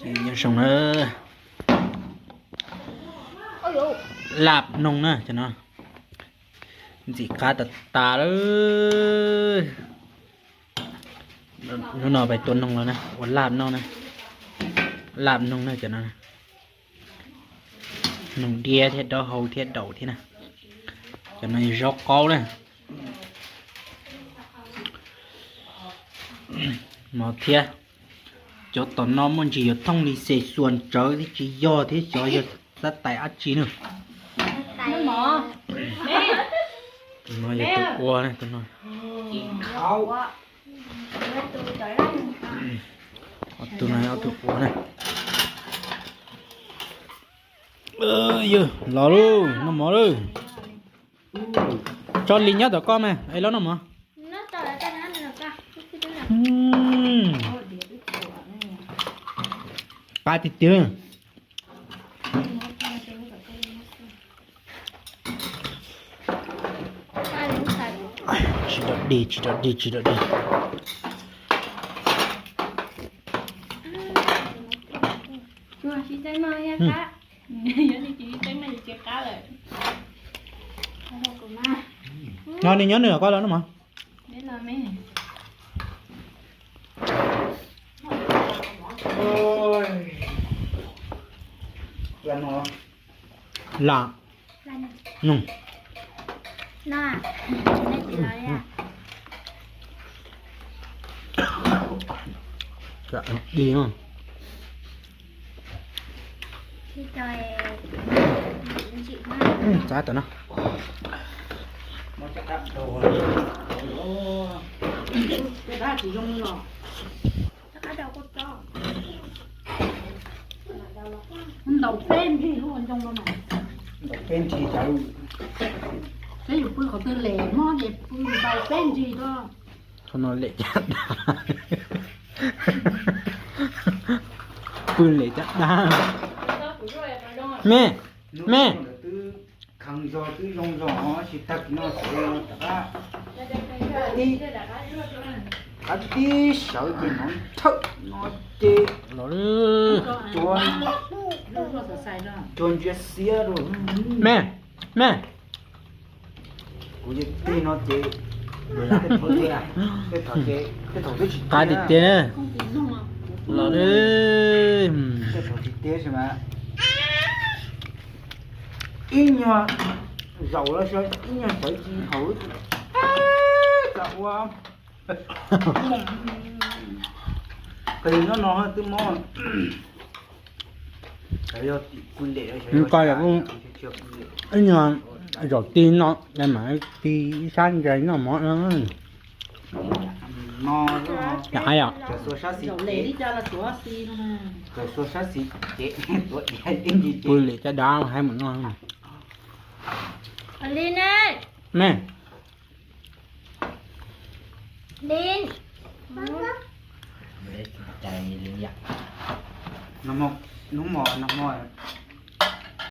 Nyob zoo na, laj noog na cov no, ntxim qab tas tas lawm. Hnub no pais tua noog los na, ua laj noj na, laj noog na cov no. Noog diab thiab, dawb hau thiab, daum thiab na. Cov no yog zaub qaub na. Mov thiab. Cov tom no muaj ntsis yuav thooj li xes xuas tsawv thiab tsis yog thiab, xyov yog xab tais dab tsi na. Tus no yog tus ua na, tus no. Tus no yog tus ua na. Yog los lauj, noj mov lauj. Tso li nyob tom koj mas es los noj mov. Qab tiag tiag. Tsis dog dig, tsis dog dig, tsis dog dig. No nws nyob nws, koj los noj mov. Lam. Dig no. Txav tom no. Ntaus peb nrig lub ncoo no mas. Ntaus peb nrig cas lub. Peb yus pw qhov twg lem mob ces pw ntaus peb nrig tuaj. Qhov no lem caj dab. Pw lem caj dab. Me, me. Kheev zog twb zoo zog tsis tag kis no sawv rov qab. Qab tib sawv ces hnov nthawj no ces los cuag, cuag ntsia xiab rau. Me, me. Kuv yeej tig no ces tej thaum, tej thaum twb tsis qab tiag tiag. Los tej thaum tsis tiag mas ib nyuag zaum los ib nyuag sawv tsis haum. Cas ua qis nyob no twb mob. Koj ib nyuag zaum tig no mam tig ib sab ntsa noj mov. Pw lem caj dab haib mus noj. Me. Hnub no nag hmo